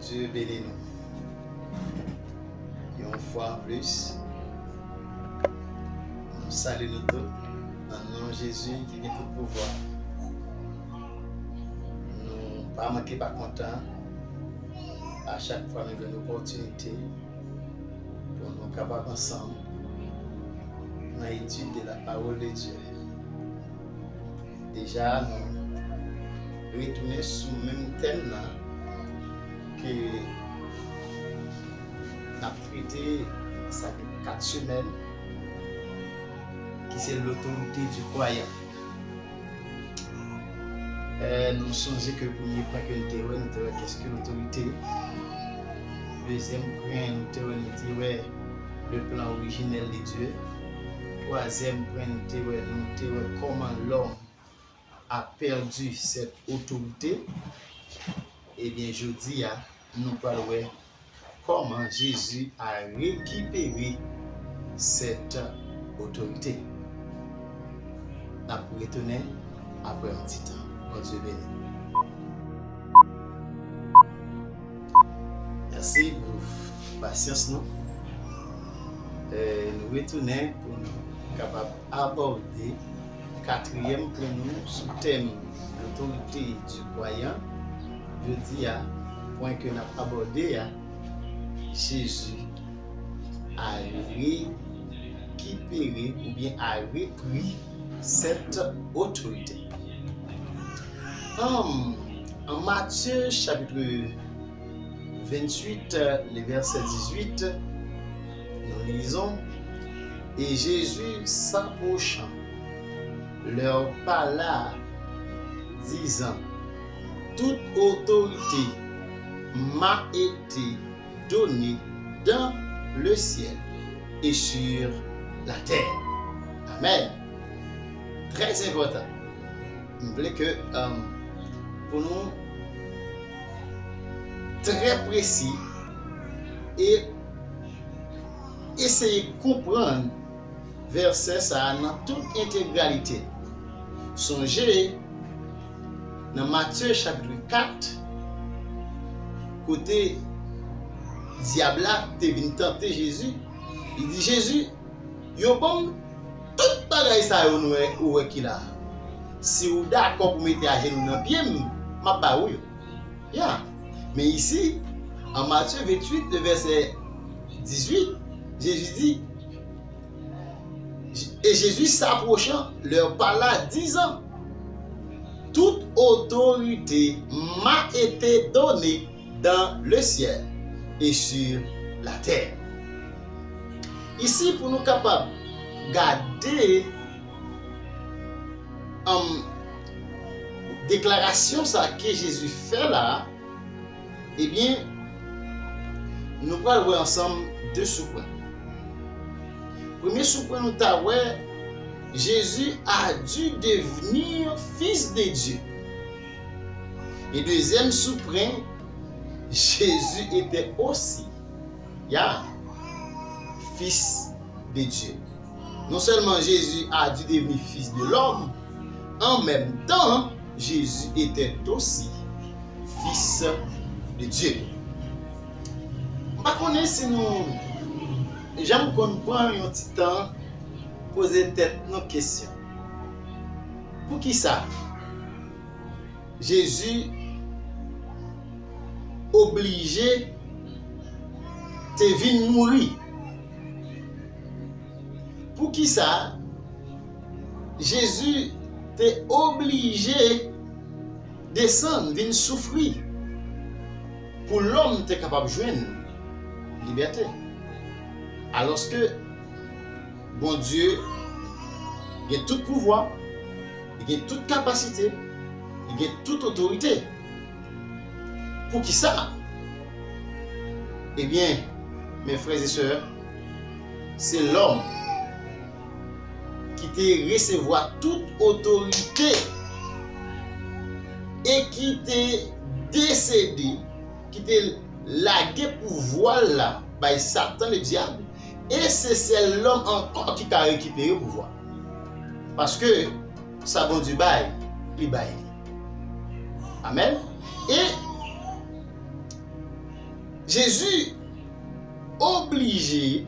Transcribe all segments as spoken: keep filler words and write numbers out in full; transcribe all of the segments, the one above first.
Bondye beni nou. Yon fwa anplis, nou salye nou tout nan non Jezi ki gen tout pouvwa. Nou pa manke pa kontan a chak fwa nou jwenn opòtinite pou nou kapab ansanm nan etid de la parole de Dieu. Deja, nou retounen sou menm tèm nan ke n ap trete sa gen kat semèn, ki se l'autorité du croyant. Eh, nou sonje ke premye pwen ke nou te wè, nou te wè qu'est-ce que l'autorité. Dezyèm pwen, nou te wè, nou te wè le plan originel de Dieu. Twazyèm pwen, nou te wè, nou te wè comment l'homme a perdu cette autorité. Ebyen, jodi a, nou pral wè kòman Jezi a rekipere cette autorité. N ap retounen apre yon ti tan. Bondye beni. Mèsi pou pasyans nou. Eh, nou retounen pou nou kapab abòde katriyèm pwen nou sou tèm l'autorité du croyant. Jodi a, pwen ke n ap abòde a, Jezi a rekipere oubyen a repri cette autorité. An, an Matye chapit venntuit, le vèsè dizuit, nou lizon, Et Jésus s'approchant leur parla, disant, Toute autorité m'a été donnée dans le ciel et sur la terre. Amen. Trè enpòtan. M vle ke, um, pou nou trè presi e eseye konprann vèsè sa a nan tout entegralite. Sonje, nan Matye chapit kat, kote dyab la te vin tante Jezi, li di Jezi, yo ban m tout bagay sa yo nou wè, ou wè ki la a. Si ou dakò pou mete ajenou nan pye m, m ap ba ou yo. Ya. Men isi, an Matye venntuit, le vèsè dizuit, Jezi di, Et Jésus s'approchant leur parla, disant, Toute autorité m'a été donnée dans le ciel et sur la terre. Isi, pou nou kapab gade, um, deklarasyon sa ke Jezi fè la, ebyen, nou pral wè ansanm de soupwen. Premye soupwen nou ta wè, Jésus a dû devenir fils de Dieu. E dezyèm soupwen, Jésus était aussi, ya, fils de Dieu. Non seulement Jésus a dû devenir fils de l'homme, en même temps, Jésus était aussi fils de Dieu. M pa konnen si nou janm konn pran yon ti tan poze tèt nou kesyon. Poukisa Jezi oblije te vin mouri? Poukisa Jezi te oblije desann, vin soufri pou lòm te kapab jwenn libète? Alòske Bondye gen tout pouvwa, li gen tout kapasite, li gen tout otorite. Poukisa? Ebyen, mes frères et sœurs, se lòm ki te resevwa tout otorite e ki te desede, ki te lage pouvwa l la bay Satan le dyab, e se sèl lòm ankò ki ka rekipere pouvwa. Paske sa Bondye bay, li bay li. Amèn. E Jezi oblije,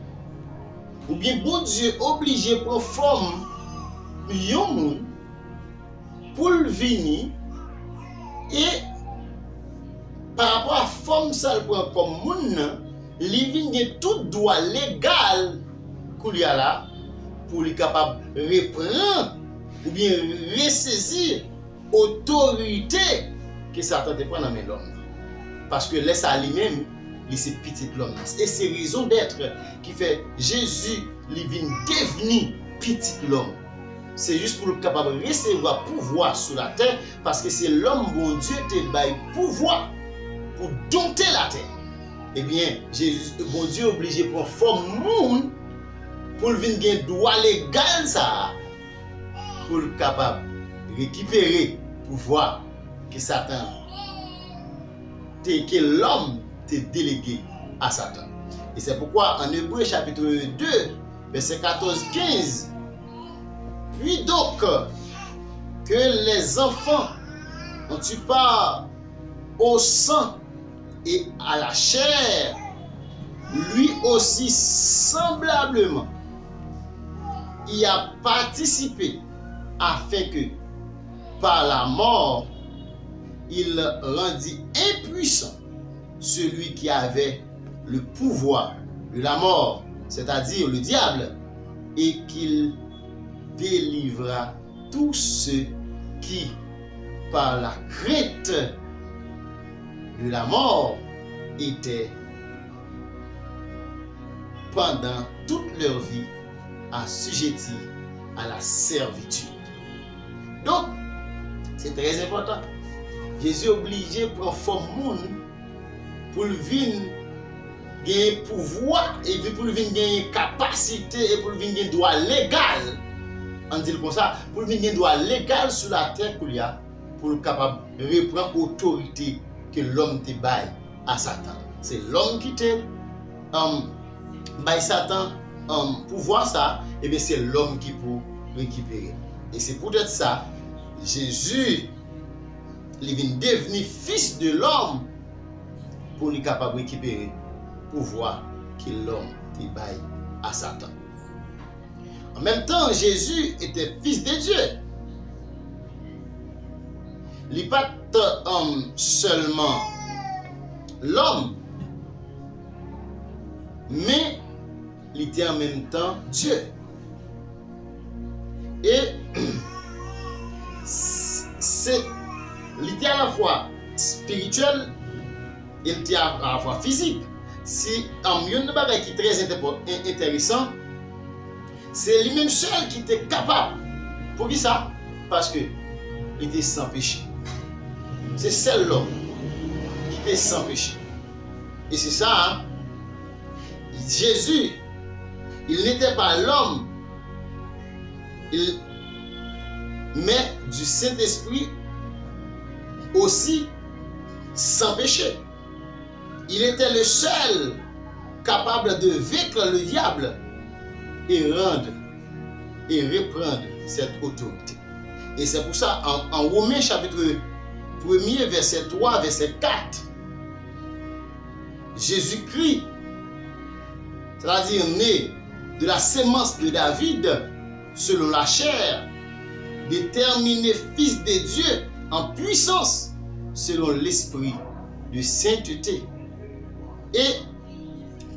oubyen Bondye oblije pran fòm yon moun pou l vini, e pa rapò a fòm sa l pran kòm moun nan, li vin gen tout dwa legal koulye a la pou li kapab repran oubyen resezi otorite ke Satan te pran nan men lòm nan. Paske lè sa a li menm, li se pitit lòm nan. E se rezon dèt ki fè Jezi li vin devni pitit lòm. Se jis pou l kapab resevwa pouvwa sou latè, paske se lòm Bondye te bay pouvwa pou donte latè. Ebyen, Jezi, Bondye oblije pran fòm moun pou l vin gen dwa legal sa a, pou l kapab rekipere pouvwa ke Satan te, ke lòm te delege a Satan. Et c'est pourquoi en Hébreux chapitre deux, verset quatorze quinze, puis donc que les enfants ont eu part au sang et à la chair, lui aussi semblablement y a participé, afin que par la mort il rendit impuissant celui qui avait le pouvoir de la mort, c'est-à-dire le diable, et qu'il délivra tous ceux qui, par la crainte de la mort, étaient pendant toute leur vie assujettis à la servitude. Donk, se trè enpòtan. Jezi oblije pran fòm moun pou l vin gen pouvwa, epi pou l vin gen kapasite, e pou l vin gen dwa legal, ann di l konsa, pou l vin gen dwa legal sou latè koulye a, pou l kapab repran otorite ke lòm te bay a Satan. Se lòm ki te, um, bay Satan, um, pouvwa sa, ebyen se lòm ki pou rekipere. E se poutèt sa, Jezi, li vin devni fis de lòm pou li kapab rekipere pouvwa ke lòm te bay a Satan. En même temps, Jésus était fils de Dieu. Li pa t, um, sèlman lòm, men li te an menm tan Dye. E se, li te alafwa espirityèl e li te alafwa fizik. Si, um, youn nan bagay ki trè entèpo-, en-, enteresan, se li menm sèl ki te kapab. Poukisa? Paske li te san peche. Se sèl lòm ki te san peche. E se sa, Jésus, il n'était pas l'homme, il, mais du Saint-Esprit aussi sans péché. Il était le seul capable de vaincre le diable et rendre et reprendre cette autorité. Et c'est pour ça, en, en Romains chapitre premier, verset trois, verset quatre, Jésus-Christ, c'est-à-dire né de la semence de David, selon la chair, déterminé fils de Dieu en puissance, selon l'esprit de sainteté. Et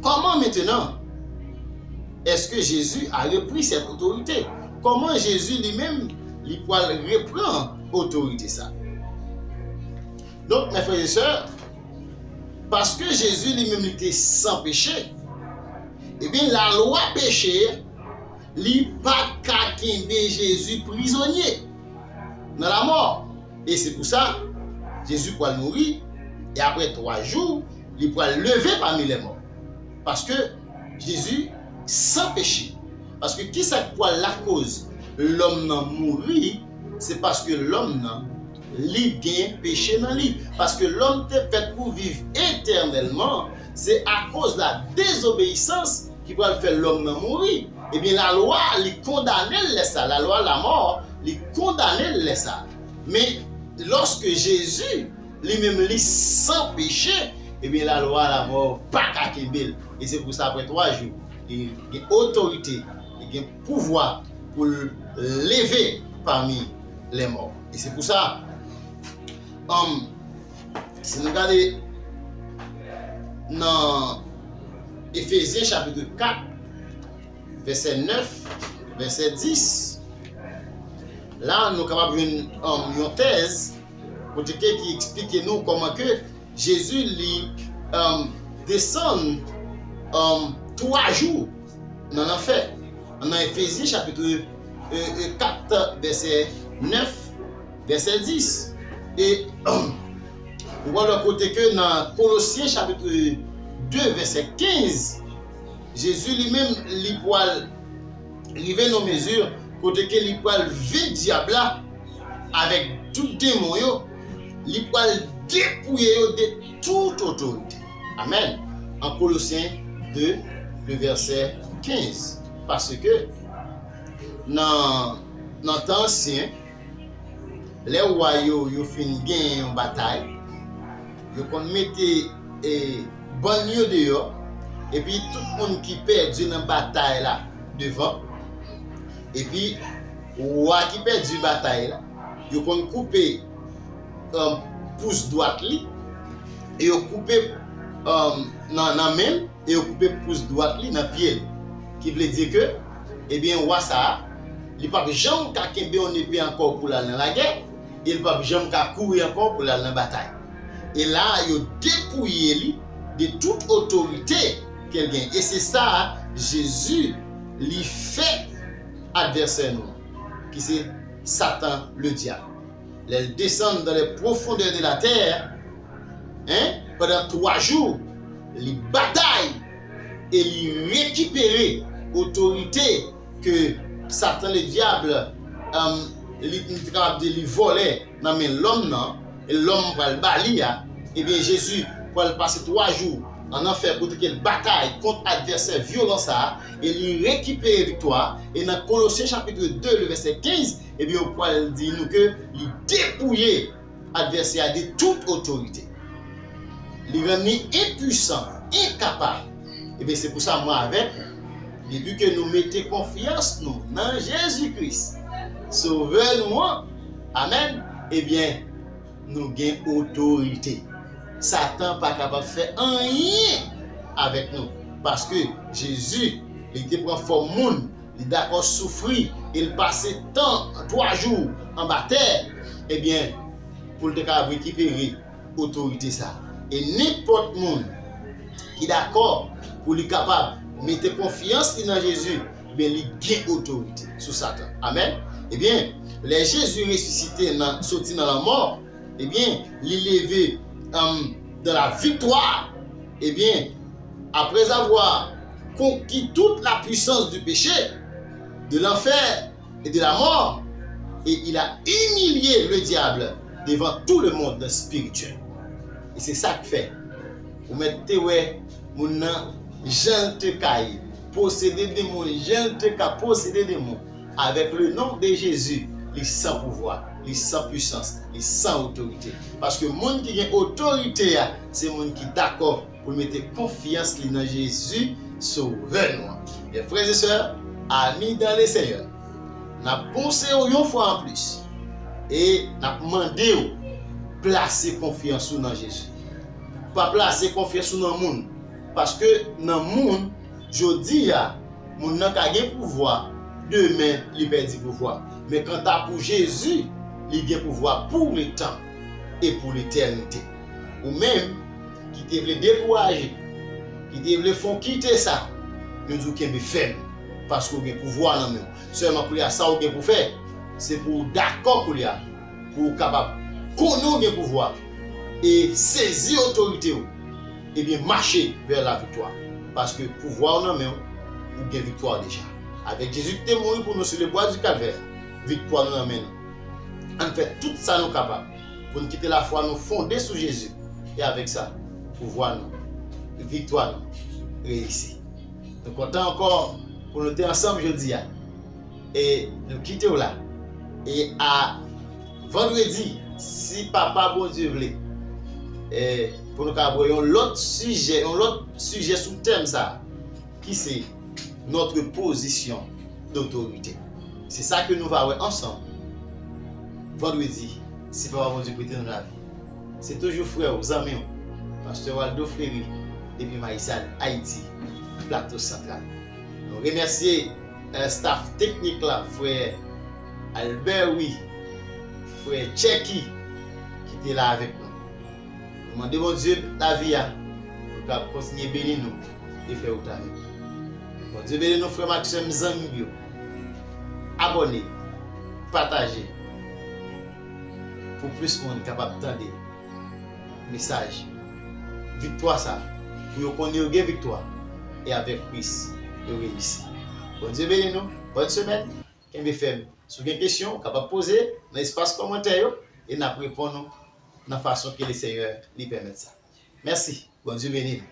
comment maintenant est-ce que Jésus a repris cette autorité? Kòman Jezi li menm li pral repran otorite sa? Donk, mes frères et sœurs, paske Jezi li menm li te san peche, ebyen, lalwa peche, li pa t ka kenbe Jezi prizonye nan lamò. E se pou sa, Jezi pral mouri, e apre twa jou, li pral leve pami lèmò. Paske Jezi san peche. Paske kisa k pral lakoz lòm nan mouri? Se paske lòm nan, li gen peche nan li. Paske lòm te fèt pou viv etènèlman. Se akoz la dezobeyisans ki pral fè lòm nan mouri. Ebyen, lalwa, li kondane l lè sa. Lalwa lamò, li kondane l lè sa. Men, lòske Jezi, li menm, li san peche, ebyen, lalwa lamò pa ka kenbe l. E se pou sa, apre twa jou, li gen otorite, li gen pouvwa pou l leve pami lèmò. E se pou sa, um, si nou gade nan Efezyen chapit kat, vèsè nèf, vèsè dis, la nou kapab jwenn, um, yon tèz kote ke ki eksplike nou kòman ke Jezi li, um, desann, um, twa jou nan lanfè. Nan Efezyen chapit, e, e, kat, vèsè nèf, vèsè dis. E, ou wè lòt kote ke nan Kolosyen chapit de, vèsè kenz, Jezi li menm, li pral rive nan mezi kote ke li pral venk dyab la avèk tout demon yo, li pral depouye yo de tout otorite. Amèn. An Kolosyen de, le vèsè kenz. Paske nan, nan tan ansyen, lè wa yo, yo fin genyen yon batay, yo konn mete, e, bann yo deyò, epi tout moun ki pèdi nan batay la devan, epi wa ki pèdi batay la, yo konn koupe, um, pous dwat li, e yo koupe, um, nan, nan men l, e yo koupe pous dwat li nan pye l. Ki vle di ke, ebyen, wa sa a, li p ap janm ka kenbe yon epe ankò pou l al nan lagè, e l p ap janm ka kouri ankò pou l al nan batay. E la a, yo depouye li de tout otorite ke l gen. E se sa a, Jezi, li fè advèsè nou an, ki se Satan, le dyab. Lè l desann dans les profondeurs de la terre, en, pandan twa jou, li batay e li rekipere otorite ke Satan, le dyab, um, li, li te kapab di li vòlè nan men lòm nan, e lòm pral ba li a, ebyen, Jezi pral pase twa jou an anfè kote ke l batay kont advèsè vyolan sa a, e li rekipere viktwa a. E nan Kolosyen chapit de, le vèsè kenz, ebyen, yo pral di nou ke li depouye advèsè a de tout otorite. Li rann li enpwisan, enkapab. Ebyen, se pou sa mwen avèk ou, depi ke nou mete konfyans nou nan Jezi Kris, Sovè nou an, amèn, ebyen, nou gen otorite. Satan pa kapab fè anyen avèk nou, paske Jezi, li te pran fòm moun, li dakò soufri, e l pase tan, twa jou anba tè, ebyen, pou l te kapab rekipere otorite sa. E nenpòt moun ki dakò pou li kapab mete konfyans li nan Jezi, ebyen, li gen otorite sou Satan. Amèn. Ebyen, lè Jezi resisite nan, soti nan lanmò, ebyen, li leve, um, dans la victoire. Ebyen, après avoir conquis toute la puissance du péché, de l'enfer et de la mort, et il a humilié le diable devant tout le monde spirituel. E se sa k fè ou mèt te wè moun nan jan l te ka ye, posede demon, jan l te ka posede demon. Avec le nom de Jésus, li san pouvwa, li san pwisans, li san otorite. Paske moun ki gen otorite a, se moun ki dakò pou l mete konfyans li nan Jezi, Sovè nou an. E frè e sè, ami dans le Seigneur, n ap konseye w yon fwa anplis e n ap mande w plase konfyans ou nan Jezi. Pa plase konfyans ou nan moun, paske nan moun, jodi a, moun nan ka gen pouvwa, demen li pèdi pouvwa. Men kanta pou Jezi, li gen pouvwa pou letan e pou letènite. Ou menm ki te vle dekouraje, ki te vle fè w kite sa, nou di w kenbe fèm, paske w gen pouvwa nan men w. Sèlman koulye a, sa w gen pou fè, se pou w dakò koulye a, pou w kapab konnen w gen pouvwa e sezi otorite w, ebyen, mache vè la viktwa. Paske pouvwa w nan men w, ou gen viktwa w deja. Avèk Jezi ki te mouri pou nou sou le bwa di Kalvè, viktwa nou nan men nou. Ann fè tout sa nou kapab pou n kite lafwa nou fonde sou Jezi. E avèk sa, pouvwa nou, viktwa nou reyisi. Nou kontan ankò pou nou te ansanm jodi a. E nou kite w la. E a vandredi, si Papa Bondye vle. E pou nou ka wè yon lòt sijè, yon lòt sijè sou tèm sa a, ki se notre position d'autorité. Se sa ke nou va wè ansanm vandredi, si Papa Bondye prete nou lavi. Se toujou frè w, zanmi w, Pastè Waldo Fleury, depi Mayisad, Ayiti, Plato Santral. Nou remèsye, eh, staff teknik la, frè Albert, wi, frè Checky, ki te la avèk nou. Nou mande Bondye lavi a pou l ka kontinye beni nou e fè wout avèk nou. Bondye beni nou, frè m ak sè m, zanmi m yo. Abòne, pataje pou plis moun kapab tande mesaj viktwa sa, pou yo konnen yo gen viktwa, e avèk Kris yo reyisi. Bondye beni nou, bòn semèn, kenbe fèm. Si w gen kesyon, ou kapab poze nan espas kòmantè yo, e n ap reponn ou nan fason ke Lesenyè li pèmèt sa. Mèsi, Bondye beni nou.